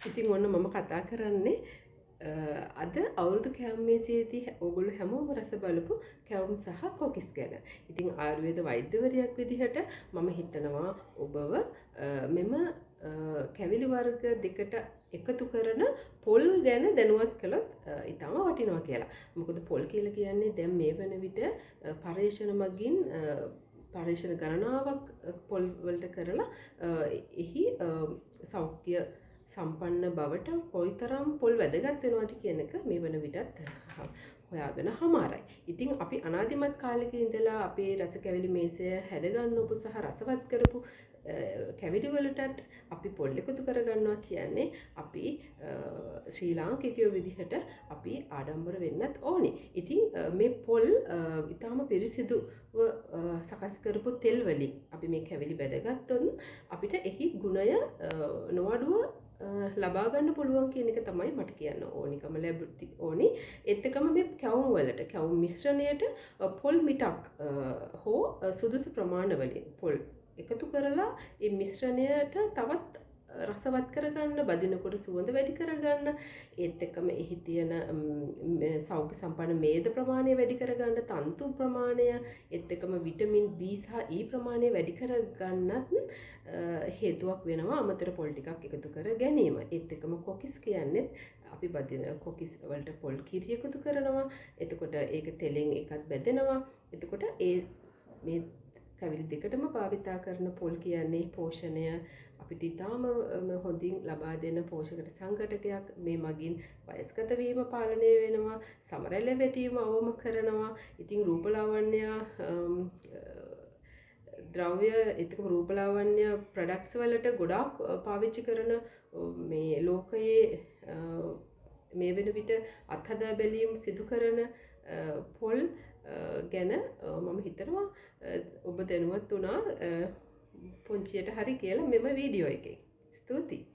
ඉතින් ඔන්න මම කතා කරන්නේ අද අවුරුදු කැවුම් මේසයේදී ඕගොල්ලෝ හැමෝම රස බලපු කැවුම් සහ කොකිස් ගැන. ඉතින් ආයුර්වේද වෛද්‍යවරියක් විදිහට මම හිතනවා ඔබව මෙම කැවිලි වර්ග දෙකට එකතු කරන පොල් ගැන දැනුවත් කළොත් ඉතාම වටිනවා කියලා. මොකද පොල් කියලා කියන්නේ දැන් මේ වන විට පර්යේෂණ මගින් පර්යේෂණ ගණනාවක් පොල් වලට කරලා එහි සෞඛ්‍ය සම්පන්න බවට කොයිතරම් පොල් වැදගත් වෙනවද කියන එක මේ වන විටත් හොයාගෙන හමාරයි. ඉතින් අපි අනාදිමත් කාලෙක ඉඳලා අපේ රස කැවිලි මේසය හැඩගන්වපු සහ රසවත් කරපු කැවිලි වලටත් අපි පොල් එකතු කරගන්නවා කියන්නේ අපි ශ්‍රී ලාංකිකයෝ විදිහට අපි ආඩම්බර වෙන්නත් ඕනේ. ඉතින් මේ පොල් ඉතාම පිරිසිදුව සකස් කරපු තෙල් වලින් අපි මේ කැවිලි බැදගත්තොත් අපිට එහි ගුණය නොඅඩුව ලබා ගන්න පුළුවන් කියන එක තමයි මට කියන්න ඕනිකම ඕනි. ඒත් එක්කම මේ කැවුම් වලට, කැවුම් මිශ්‍රණයට පොල් මිටක් හෝ සුදුසු ප්‍රමාණ වලින් පොල් එකතු කරලා ඒ මිශ්‍රණයට තවත් රසවත් කරගන්න, බදිනකොට සුවඳ වැඩි කරගන්න, ඒත් එක්කම එහි තියෙන සෞඛ්‍ය සම්පන්න මේද ප්‍රමාණය වැඩි කරගන්න, තන්තු ප්‍රමාණය, ඒත් එක්කම විටමින් B සහ E ප්‍රමාණය වැඩි කරගන්නත් හේතුවක් වෙනවා අමතර පොල් ටිකක් එකතු කර ගැනීම. ඒත් එක්කම කොකිස් කියන්නේ අපි බදින කොකිස් වලට පොල් කිරි එකතු කරනවා. එතකොට ඒක තෙලෙන් එකත් බැදෙනවා. එතකොට ඒ මේ කැවිලි දෙකටම භාවිතා කරන පොල් කියන්නේ පෝෂණය අපිට ඉතාම හොඳින් ලබා දෙන පෝෂකට සංඝටකයක්. මේ මගින් වයස්ගත වීම පාලනය වෙනවා, සමරැළ වැටීම අවම කරනවා. ඉතින් රූපලාවන්‍ය ද්‍රව්‍ය, එතකම රූපලාවන්‍ය ප්‍රොඩක්ට්ස් වලට ගොඩාක් පාවිච්චි කරන මේ ලෝකයේ මේ වෙන විට අත්හදා බැලීම් සිදු කරන පොල් ගැන මම හිතනවා ඔබ දැනුවත් වුණා පුංචියට හරි කියලා මෙම වීඩියෝ එකෙන්. ස්තුතියි.